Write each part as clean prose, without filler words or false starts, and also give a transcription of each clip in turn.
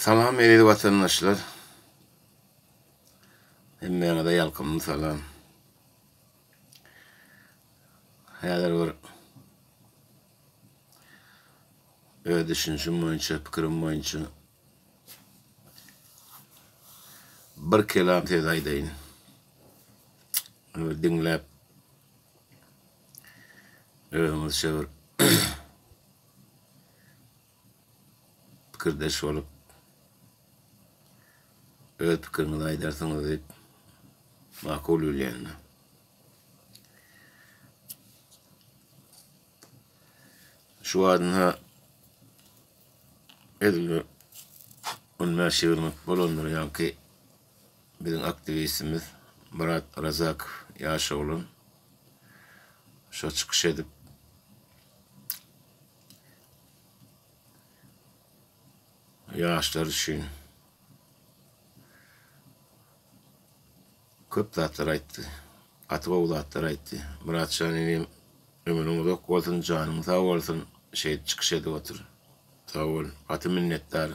Salam eziz watandaşlar. Hemmäňize ýalkymly salam. Häzir bir öz düşünişim boýunça, pikirim boýunça bir kelam söz aýdaýyn. Bir diňläp özüňizçe bir pikirdeş bolup, öz pikiriňizi aýdarsyňyz diýip makul bilýän. Şu wagtynda edil 15-20 minut bolandyr ýaňky biziň aktiwistimiz Myrat Razakow ýaş oglan şo çykyş edip Ýaşlar üçin köp zatlar aýtdy. Gaty gowy zatlar aýtdy. Myratjan inim ömrüň uzak bolsun, janyň sag bolsun, şeýdip çykyş edip otur. Sag bol. Gaty minnetdar.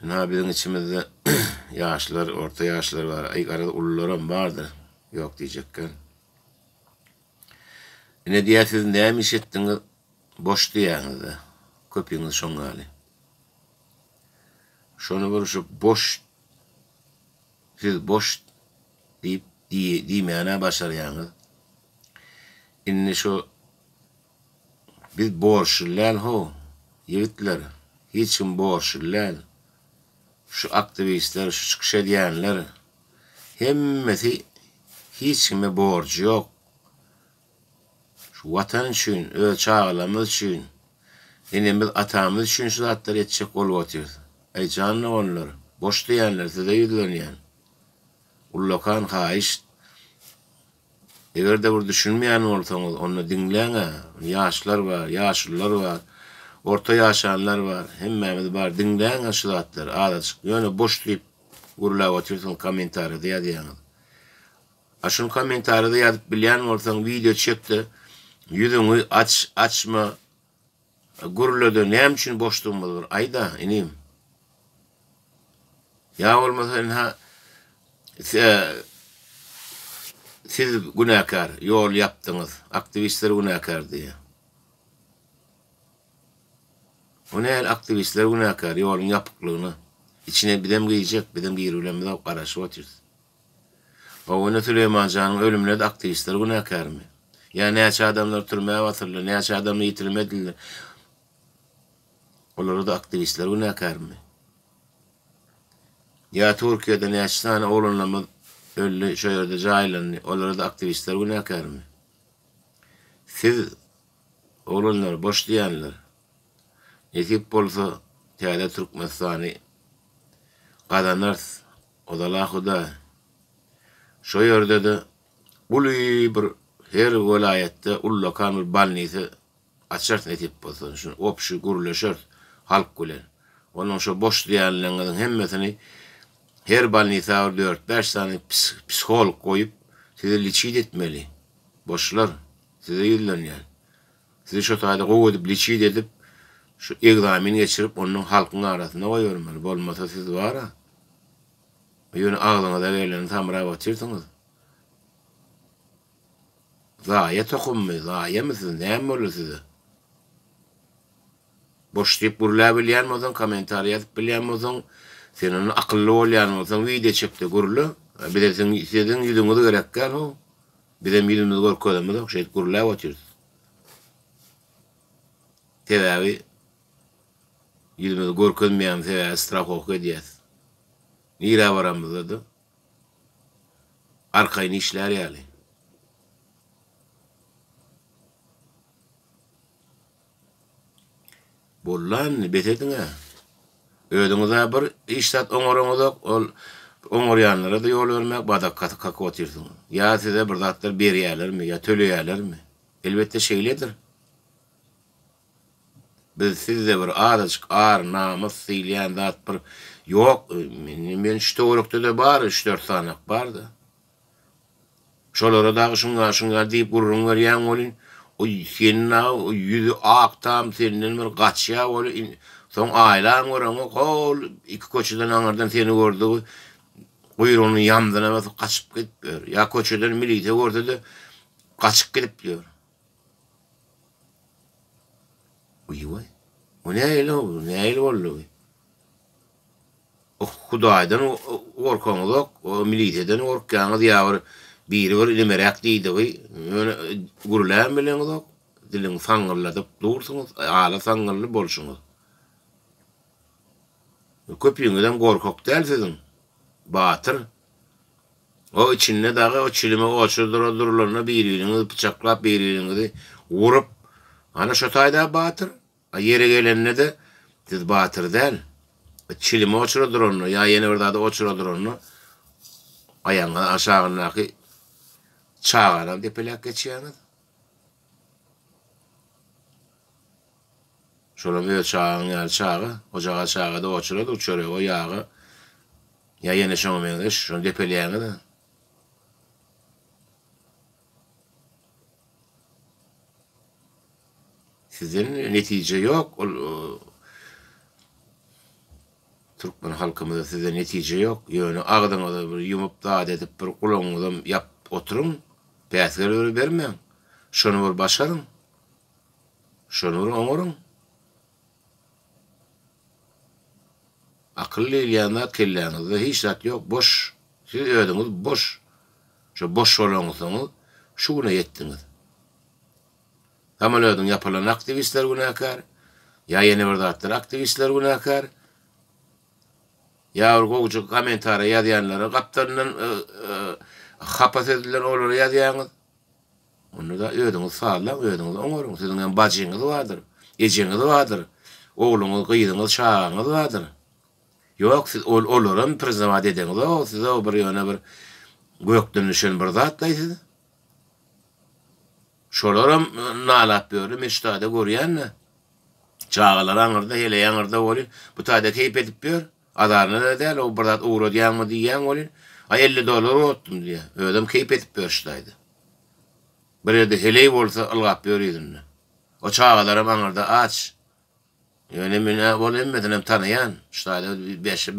Ynha biziň içimizde ýaşlar, orta ýaşlar bar. Aý garaz ulularam bardyr. Ýok diýjekgän. Ine diýýär siz näme iş etdiňiz boş diýýäňizde köpüňiz şoň ýaly. Şony bir şu boş siz boş diýip diýmäne başarýaňyz. Indi şu biz borçly däl how ýigitler hiç kim borçly däl. Şu aktiwistler şu çykyş edýänler Hemmesi hiç kime borjy ýok. Şu watan üçin, öz çagalarymyz üçin, enemiz, atamyz üçin şu zatlary etjek bolup otyrys. Eý jan doganlar, boş diýýänler size ýüzlenýän. Ullakan haýyşt. Eger-de bir düşünmeýän bolsaňyz, onda diňläň-ä. Ýaşlar bar, ýaşulular bar, orta ýaşanlar bar, hemmämiz bar, diňläň-ä şu zatlary azajyk. Ýöne boş diýip gürläp otyrsyňyz, kommentariýada ýazýaňyz. A şuny kommentariýada ýazyp bilýän bolsaň, wideo çek-de, ýüzüňi aç, açma, Gürlede näme üçin boşdugymyzy bir aýda, inim. Ýa bolmasa ynha siz günäkär, ýol ýapdyňyz, aktiwistler günäkär diýýär. O nähili aktiwistler günäkär ýoluň ýapyklygyna? Içine bizem girjek, bizem giribilemizok, garaşyp otyrys. Hawa ine Süleýmanjanyň ölümine-de aktiwistler günäkärmi? Ýa näçe adamlar türmä basyldy, näçe adam ýitirim edildi. Olara-da aktiwistler günäkärmi? Ýa Türkiýede näçe sany oglanlarymyz öldi, şo ýerde jaýlandy, olara-da aktiwistler günäkärmi? Siz oglanlar, boş diýýänler, nesip bolsa täze Türkmenistany gazanarys, Ozala Hudaý. Şo ýerde-de uly bir her welaýatda ullakan bir bolnisa açarys nesip bolsa. Şuny obşi gürleşeris halk bilen. Onuň şo boş diýýänleriňiziň hemmesini her bolnisa bir dört-bäş sany psiholog goýup sizi liçit etmeli. Boşlar, size ýüzlenýän. Sizi şo taýda gowy edip liçit edip şu egzamin geçirip ondan halkyň arasynda goýbermeli. Bolmasa siz bara. Ýöne agzyňyza geleni samrap otyrsyňyz. Zaýa tohummy, zaýamy siz, näme boldy size? Boş diýip gürläp bilýän bolsaň, kommentariý ýazyp bilýän bolsaň, sen onda akylly bolýan bolsaň wideo çekde gürle. Bize siziň ýüzüňiz gerek däl how. Bizem ýüzümizi görkezemizok, şeýdip gürläp otyrys. Sebäbi Ýüzümizi görkezmeýän sebäbi strahowka edýäs. Nirä baramyzda-da arkaýyn işlär ýaly. Boldy indi, bes ediň-ä. Özüňiz-ä bir hiç zat oňaraňyzok, ol oňarýanlara-da ýol bermäk, badak kakyp otyrsyňyz. Ýa size bir zatlar berýärlermi, ýa töleýärlermi? Elbetde şeýledir. Biz sizde bir azajyk ar, namys diýilýän zat bir ýok. Indi men şu töwerekde-de bar, üç-dört sanak bar-da. Şolara dagy şuňa, şuňa diýip gürrüň berýäň welin, o seniň dagy ýüzi ak tam senden bir gaçýar welin,. Soň aýlan göreňok, hol iki köçeden aňyrdan seni gördügi guýrugyny ýamzyna basyp gaçyp gidip ýör. Ýa köçeden milisiýa görse-de gaçyp gidip ýör. Uý-waý. O nähili, nähili boldy bu? Hudaýdan gorkaňyzok, o milisiýadan gorkýaňyz ýa bir biri bir nimeräk diýdigi, ýöne gürläm bileňizok, diliňi saňňylladyp dursuňyz, ala saňňylly bolşuňyz. Köpüňizem gorkak däl siziň, batyr. O içinde dagy o çilime oçurdyra durulanda bir-biriňizi pyçaklap, bir-biriňizi urup, ana şo taýda batyr. A ýeri gelende-de siz batyr däl. Çilimi oçura duranda ýa ýene bir zady oçura duranda aýagyňyzyň aşagyndaky çaganam depeläp geçýäňiz. Şolam öz çagaň ýaly çaga, ojaga çaga-da oçura-da çörege, ýaga ýa ýene şoňa meňzeş şony depeleýäňiz. Sizden netije ýok ol Türkmen halkymyzda sizde netije ýok. Ýöne agzyňyzy bir ýumup zat edip bir gulagyňyzam ýapyp oturyň. Päsgel bir bermäň. Şony bir başaryň. Şony bir oňaryň. Akyl diýilýän zat kelläňizde hiç zat ýok boş. Siz özüňiz boş. Şo boş bolansoňyz şu güne ýetdiňiz. Samolýodyň ýapylan aktiwistler günäkär, ýa ýene bir zatlar aktiwistler günäkär. Ýa bir gowujyk kommentariýa ýazýanlara gapdalyndan hapa söz bilen olary ýazýaňyz. Onda-da özüňiz sazlaň, özüňiz oňaryň. Siziň hem bajyňyz bardyr, ejeňiz bardyr, ogluňyz, gyzyňyz, çagaňyz bardyr. Ýok, siz ol olaram priznawat edeňizok, siz o bir ýöne bir gökden düşen bir zatlaý siz. Şolaram nalap ýörler, men şu taýda görýän-de. Çagalar aňyrda, heleý aňyrda welin, bu taýda keýp edip ýör. Azaryna-da däl, o bir zat ugradýaňmy diýýäň welin, Aý, 50 dollar ugratdym diýýär. Özem keýp edip ýör şu taýda. Bir ýerde heleý bolsa, ylgap ýör yzynda. O çagalaram aňyrda aç. Ýöne men-ä ol hemmesinem tanaýan. Şu taýda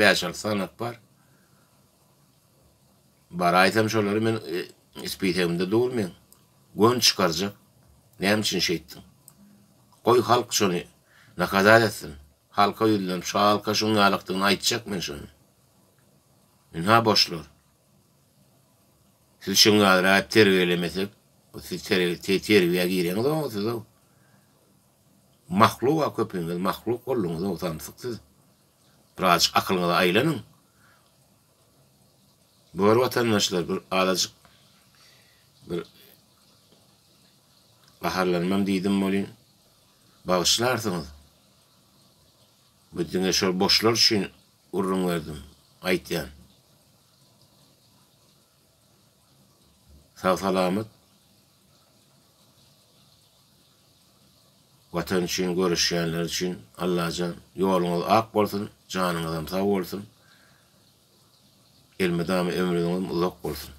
bäş-alty sanak bar. Baraýsam şolary men spisegimde dur meň. Gön çykarjak. Näme üçin şeýtdiň? Goý halk şony nakazat etsin. Halka ýüzlenip şu halka şuň ýalykdygyny aýtjak men şony. Ynha boşlar. Siz şuň ýalyrak terbiýelemesek, siz terbiýä gireňiz-ow siz-ow. Mahluk-a köpüňiz mahluk bolduňyz-ow samsyk siz. Birazjyk akylyňyza aýlanyň. Bor watandaşlar bir azajyk bir gaharlanmam diýdim welin bagyşlarsyňyz. Bu diňe şol boşlar üçin gürrüň berdim, aýtýan. Sag salamat. Watan üçin göreşýänler üçin Allajan ýoluňyz ak bolsun, janyňyzam sag bolsun. Elmydama ömrüňizem uzak bolsun.